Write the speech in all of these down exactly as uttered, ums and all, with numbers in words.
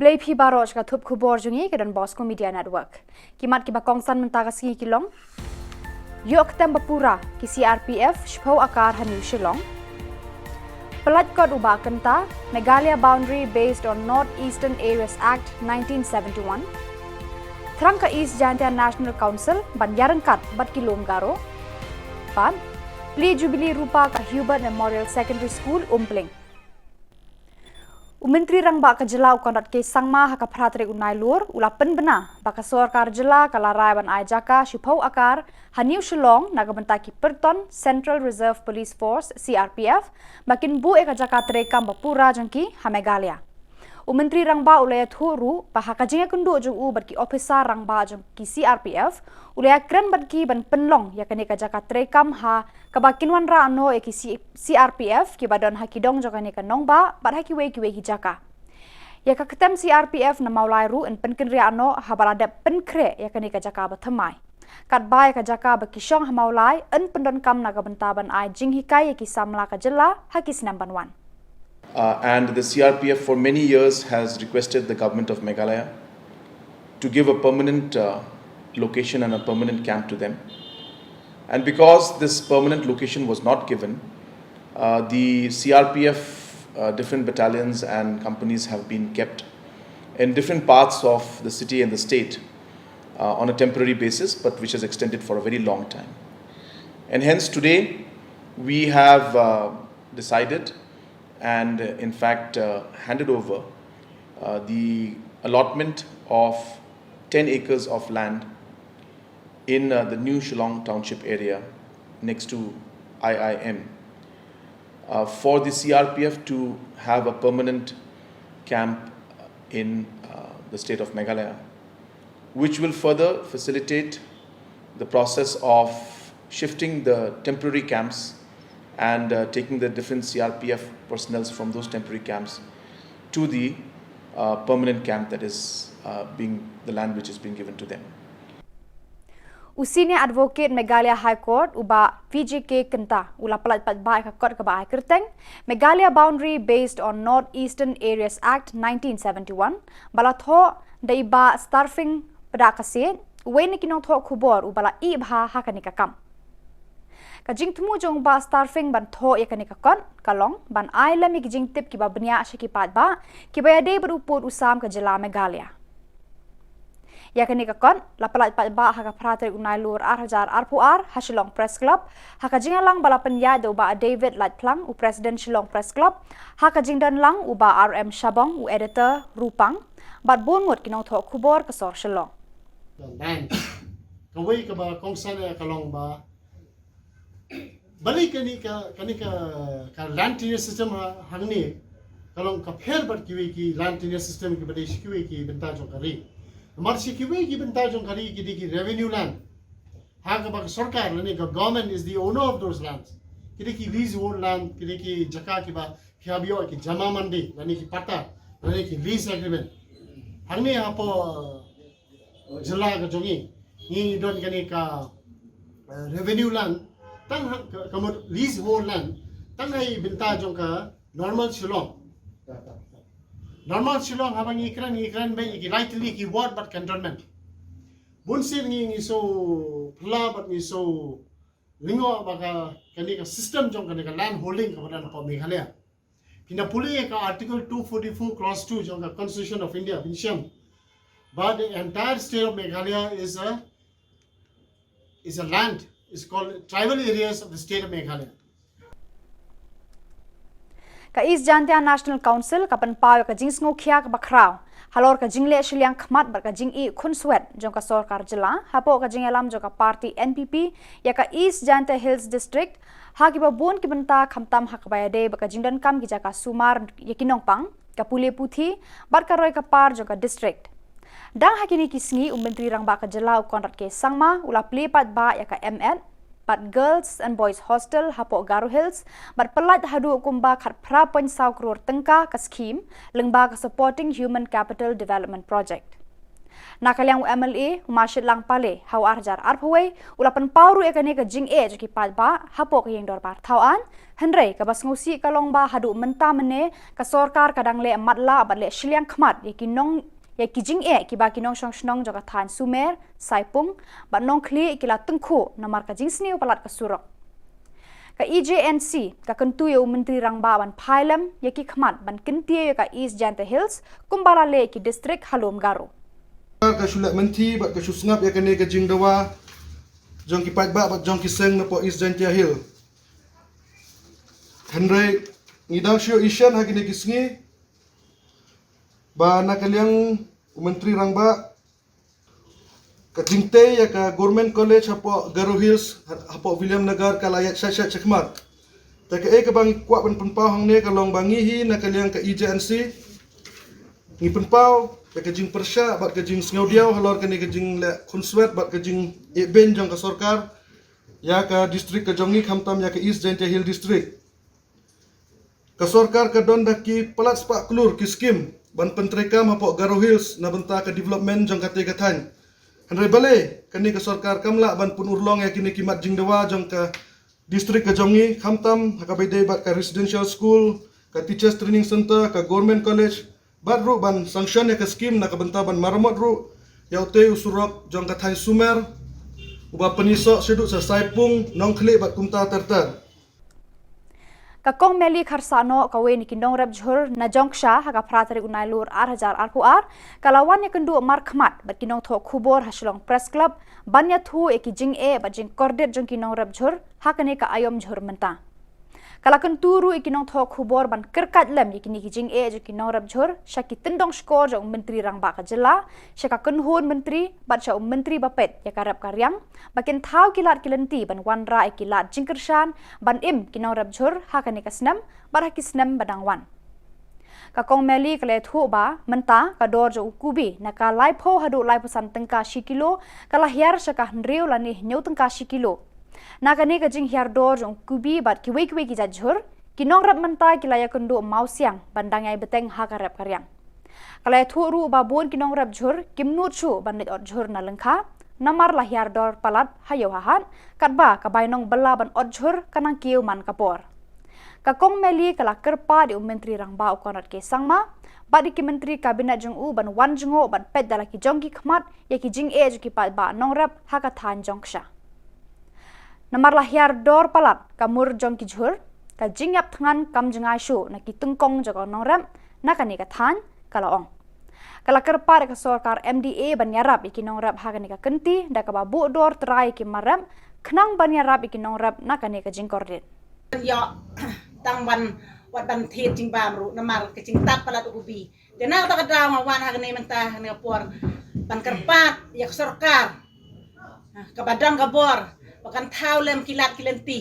Khublei phi baroh sha ka thup khubor jong ngi ka Don Bosco Media Network. Ki mat kiba kongsan mynta ka sngi ki long: Ïoh ktem ba pura ki C R P F shiphew akar ha New Shillong. Pyllait kot u Bah Kynta, Meghalaya boundary based on North Eastern Areas Act nineteen seventy-one. Thrang ka East Jaintia National Council ban ïaryngkat bad ki lum Garo. Bad plie Jubilee Rupa ka Hubert Memorial Secondary School, Umpling. U Myntri Rangbah ka Jylla u Conrad K Sangma ha ka phra tarik u Nailur u la pynbna ba ka sorkar jylla ka la rai ban ai jaka shiphew akar ha New Shillong na ka bynta ki pyrton Central Reserve Police Force, C R P F, ba kin buh ïa ka jaka treikam ba pura jong ki ha Meghalaya. U Myntri Rangbah u la ïathuh ruh ba ha ka jingïakynduh jong u bad ki ophisar rangbah jong ki C R P F, u la ïakren bad ki ban pynlong ïa kane ka jaka treikam ha kaba kin wanrah noh ïa ki C-, C R P F kiba don ha ki dong jong kane ka nongbah bad ha kiwei kiwei ki jaka. Ïa ka ktem C R P F na Mawlai ruh yn pynkynriah noh haba la dep pynkhreh ïa kane ka jaka ba thymmai. Katba ïa ka jaka ba ki shong ha Mawlai yn pyndonkam na ka bynta ban ai jinghikai ïa ki samla ka jylla ha ki snem ban wan. Uh, and the C R P F for many years has requested the government of Meghalaya to give a permanent, uh, location and a permanent camp to them. And because this permanent location was not given, uh, the C R P F, uh, different battalions and companies have been kept in different parts of the city and the state, uh, on a temporary basis, but which has extended for a very long time. And hence today, we have, uh, decided and, uh, in fact, uh, handed over, uh, the allotment of ten acres of land in, uh, the New Shillong Township area next to I I M, uh, for the C R P F to have a permanent camp in, uh, the state of Meghalaya, which will further facilitate the process of shifting the temporary camps and, uh, taking the different C R P F personnel from those temporary camps to the, uh, permanent camp that is, uh, being, the land which is being given to them. U Senior Advocate Meghalaya High Court u Bah V J K Kynta u la pyllait paidbah ïa ka kot kaba ai kyrteng Meghalaya Boundary Based on North Eastern Areas Act nineteen seventy-one, ba la thoh da i Bah Starfing Pdakasiej, uwei na ki nongthoh khubor uba la ïeh bha ha kane ka kam. Ka jingthmu jong u Bah Starfing ban thoh ïa kane ka kot ka long ban ai lem ïa ki jingtip kiba bniah sha ki paidbah kiba ïadei bad u pud u sam ka jylla Meghalaya. Ïa kane ka kot la pyllait paidbah ha ka phra tarik u Nailur ar hajar arphew ar ha Shillong Press Club, ha ka jingïalang ba la pynïaid da u Bah David Laitphlang, u President Shillong Press Club, ha ka jingdon lang u Bah R M Shabong, u Editor Rupang, bad bun ngut ki nongthoh khubor ka sor Shillong. Land. Kawei kaba kongsan ïa ka long ba balei kane ka, kane ka, ka land tenure system ha, hangne ka long ka pher bad kiwei ki land tenure system kiba dei sha kiwei ki bynta jong ka ri. Namar sha kiwei ki bynta jong ka ri ki dei ki revenue land. Ha kaba ka sorkar lane ka government is the owner of those lands. Ki dei ki leasehold land, ki dei ki jaka kiba phi hap ïoh ki jama mandi lane ki patta lane ki lease agreement. Hangne hapoh jylla ka jong ngi, ngi don kane ka, eh, revenue land, tang ha, ka, ka mut leasehold land, tang ha i bynta jong ka Normal Shillong. Normal Shillong haba ngi kren, ngi kren ba ïa ki lai tylli ki ward bad cantonment. Bun sien ngi, ngi shu pyrla bad ngi shu lyngngoh ba ka, kane ka system jong kane ka land holding kaba don hapoh Meghalaya. Phi na pule ka Article two forty-four Clause two jong ka Constitution of India, phin shem ba the entire state of Meghalaya is a, is a land, is called tribal areas of the state of Meghalaya. Ka East Jaintia National Council ka pynpaw ïa ka jingsngewkhia kaba khraw halor ka jingleh shiliang khmat bad ka jingïeh khunswet jong ka sorkar jylla hapoh ka jingïalam jong ka party N P P ïa ka East Jaintia Hills District ha kiba bun ki bynta, khamtam ha kaba ïadei bad ka jingdonkam ki jaka sumar ïa ki nongpang, ka pule puthi bad ka roi ka par jong ka district. Dang ha kine ki sngi, u Myntri Rangbah ka jylla u Conrad K Sangma u la plie paidbah ïa ka M-Ed bad Girls and Boys Hostel hapoh Garo Hills bad pyllait haduh kumba khatphra point saw klur tyngka ka scheme lyngba ka Supporting Human Capital Development Project. Na ka liang u M L A u Mashitlang Pale ha u ar hajar arphew wei u la pynpaw ruh ïa kane ka jingeh jong ki paidbah hapoh ka ïing dorbar thaw aiñ Hynrei kaba sngewsih ka long ba haduh mynta mynne ka sorkar ka dang leh matlah bad leh shiliang khmat ïa ki nong ïa ki jingeh kiba ki nongshong shnong jong ka thaiñ Sumer, Saipung bad Nongkhlieh ki la tyngkhuh namar ka jingsniew palat ka surok. Ka E J N C ka kyntu ïa u Myntri Rangbah ban phai lem ïa ki khmat ban kyntiew ïa ka East Jaintia Hills kumba la leh ïa ki district halor Garo. Ka shu leh mynthi bad ka shu sngap ïa kane ka jingdawa jong ki paidbah bad jong ki seng napoh East Jaintia Hills. Hynrei ngi dang shu ïohi shen ha kine ki sngi ba na ka liang u Myntri Rangbah ka jingtei ïa ka Government College hapoh Garo Hills, hapoh Williamnagar ka la ïaid shait shait shakhmat. Te kaei kaba ngi kwah ban pynpaw hangne ka long ba ngi hi na ka liang ka E J N C ngi pynpaw ïa ka jingpyrshah bad ka jingsngewdiaw halor kane ka jingleh khunswet bad ka jingïehbeiñ jong ka sorkar ïa ka district ka jong ngi khamtam ïa ka East Jaintia Hills District. Ka sorkar ka don da ki palat spah klur ki skim ban pyntreikam hapoh Garo Hills na bynta ka development jong kata ka thaiñ. Hynrei balei kane ka sorkar kam lah ban pynurlong ïa kine ki mat jingdawa jong ka district ka jong ngi khamtam ha kaba ïadei bad ka residential school, ka teachers training center, ka government college, bad ruh ban sanction ïa ka skim na ka bynta ban maramot ruh ïa utei u surok jong ka thaiñ Sumer uba pynïasoh shaduh sha Saipung, Nongkhlieh bad kumta ter ter. Ka Kong Melly Kharsahnoh kawei na ki nongrep jhur na Jongksha ha ka phra tarik u Nailur ar hajar arphew ar ka la wan ïakynduh markhmat bad ki nongthoh khubor ha Shillong Press Club ban ïathuh ïa ki jingeh bad jingkordit jong ki nongrep jhur ha kane ka aïom jhur mynta. Ka la kyntu ruh ïa ki nongthoh khubor ban kyrkait lem ïa kine ki jingeh jong ki nongrep jhur sha ki tyndong shkor jong u Myntri Rangbah ka jylla, sha ka kynhun myntri bad sha u myntri ba peit ïa ka rep ka riang ba kin thaw ki lad ki lynti ban wanrah ïa ki lad jingkyrshan ban im ki nongrep jhur ha kane ka snem bad ha ki snem ba dang wan. Ka Kong Melly ka la ïathuh ba mynta ka dor jong u kubi na ka laiphew haduh laiphew san tyngka shi kilo ka la hiar sha ka hynriew lane hynñiew tyngka shi kilo. Na kane ka jinghiar dor jong u kubi bad kiwei kiwei ki jait jhur, ki nongrep mynta ki la ïakynduh mawsiang ban dang ïai bteng ha ka rep ka riang. Ka la ïathuh ruh ba bun ki nongrep jhur kim nud shuh ban leit ot jhur na lyngkha namar la hiar dor palat ha ïew ha hat, katba ka bainong bylla ban ot jhur ka nang kiew man ka por. Ka Kong Melly ka la kyrpad ïa u Myntri Rangbah u Conrad K Sangma bad ïa ki myntri kabinet jong u ban wan jngoh ban peit da la ki jong ki khmat ïa ki jingeh jong ki paidbah nongrep ha ka thaiñ Jongksha. Namar la hiar dor palat ka mur jong ki jhur, ka jingïap thngan kam jngai shuh na ki tyngkong jong ka nongrep na kane ka thaiñ, ka la ong. Ka la kyrpad ïa ka sorkar M D A ban ïarap ïa ki nongrep ha kane ka kynti da kaba buh dor trai ïa ki mar rep khnang ban ïarap ïa ki nongrep na kane ka jingkordit. Ïa tang ban wat ban thied jingbam ruh namar ka jingtap palat u kubi. Te na kata ka daw nga wan ha kane mynta ha kane ka por ban kyrpad ïa ka sorkar, ha, kaba don ka bor ba kan thaw lem ki lad ki lynti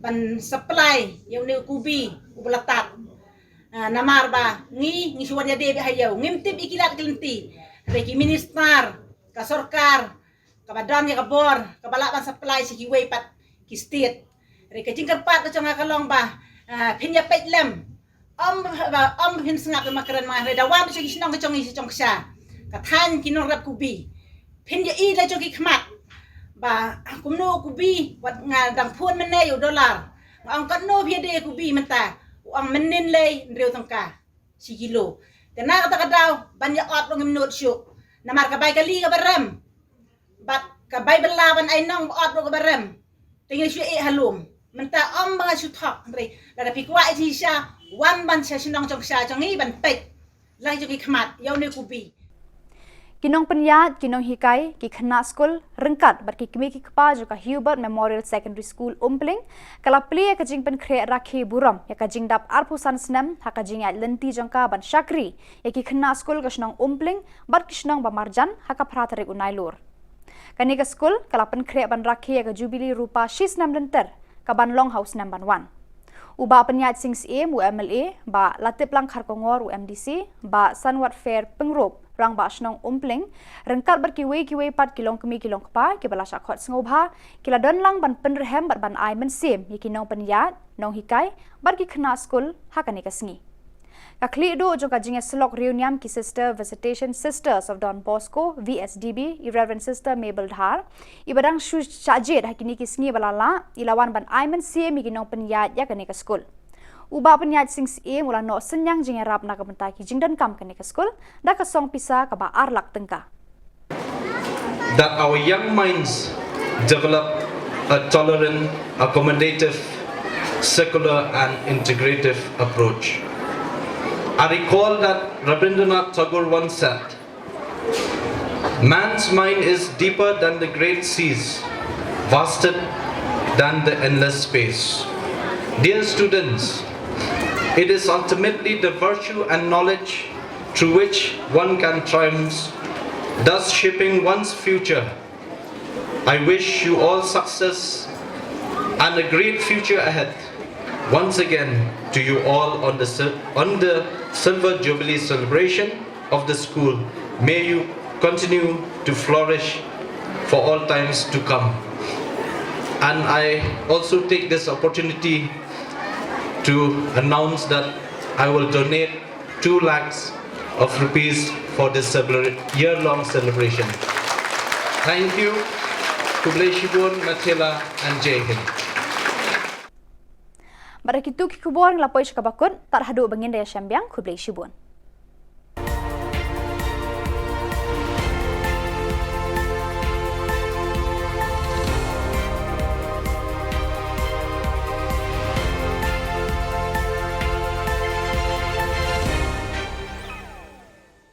ban supply ïa une u kubi uba la tap. Ha, namar ba ngi ngi shu wan ïadei beit ha ïew, ngim tip ïa ki lad ki lynti. Hynrei ki minister, ka sorkar kaba don ïa ka bor kaba lah ban supply sha kiwei pat ki state. Hynrei ka jingkyrpad ka jong nga ka long ba, ah, phin ïa peit lem. Ym ba, ym phin sngap ïa ma kren ma nga, hynrei da wan sha ki shnong ka jong ngi sha Jongksha, ka thaiñ ki nongrep kubi, phin ïa i da jong ki khmat ba kumno u kubi wat nga dang phone mynne ïa u Dollar. Nga ong katno phi ïadei ïa u kubi mynta, u ong mynnin lei hynriew tyngka shi kilo. Te na kata ka daw ban ïa ot ruh ngim nud shuh namar ka bai kali kaba rem bad ka bai bylla ban ai nong ba ot ruh kaba rem. Te ngi shu ïeh ha lum. Mynta ym ba nga shu thok, hynrei lada phi kwah ïa jingshisha, wan ban sha shnong Jongksha jong ngi ban peit la jong ki khmat ïa une u kubi. Ki nongpynïaid, ki nonghikai, ki khynnah skul ryngkat bad ki kmie ki kpa jong ka Hubert Memorial Secondary School Umpling ka la plie ïa ka jingpynkhreh rakhe burom ïa ka jingdap arphew san snem ha ka jingïaid lynti jong ka ban shakri ïa ki khynnah skul ka shnong Umpling bad ki shnong ba marjan ha ka phra tarik u Nailur. Kane ka skul ka la pynkhreh ban rakhe ïa ka Jubili Rupa shi snem lynter kaban long ha u snem ban wan. U Bah Pynïaid Sing Syiem, u M L A, Bah Latiplang Kharkongor, u M D C, Bah Sanwatfer Pyngrope, Rangbah Shnong Umpling, ryngkat bad kiwei kiwei pat ki longkmie ki longkpa kiba la shah khot sngewbha, ki la don lang ban pynrhem bad ban ai mynsiem ïa ki nongpynïaid, nonghikai bad ki khynnah skul ha kane ka sngi. Ka khlieh duh jong ka jingïasyllok riewniam ki Sister Visitation Sisters of Don Bosco, V S D B, i Reverend Sister Mabel Dhar, iba dang shu shah jied ha kine ki sngi ba la lah, i la wan ban ai mynsiem ïa ki nongpynïaid ïa kane ka skul. U Bah Pynïaid Sing Syiem u la noh synñiang jingïarap na ka bynta ki jingdonkam kane ka skul da ka song pisa kaba ar lak tyngka. That our young minds develop a tolerant, accommodative, secular, and integrative approach. I recall that Rabindranath Tagore once said, "Man's mind is deeper than the great seas, vaster than the endless space." Dear students, it is ultimately the virtue and knowledge through which one can triumph, thus shaping one's future. I wish you all success and a great future ahead. Once again, to you all on the, on the Silver Jubilee celebration of the school, may you continue to flourish for all times to come. And I also take this opportunity to announce that I will donate two lakhs of rupees for this year-long celebration. Thank you. Khublei shibun, Mathela, and Jai Hind. Bad da kitu ki khubor ngi la poi sha kaba kut, tad haduh ba ngin da ïashem biang, khublei shibun.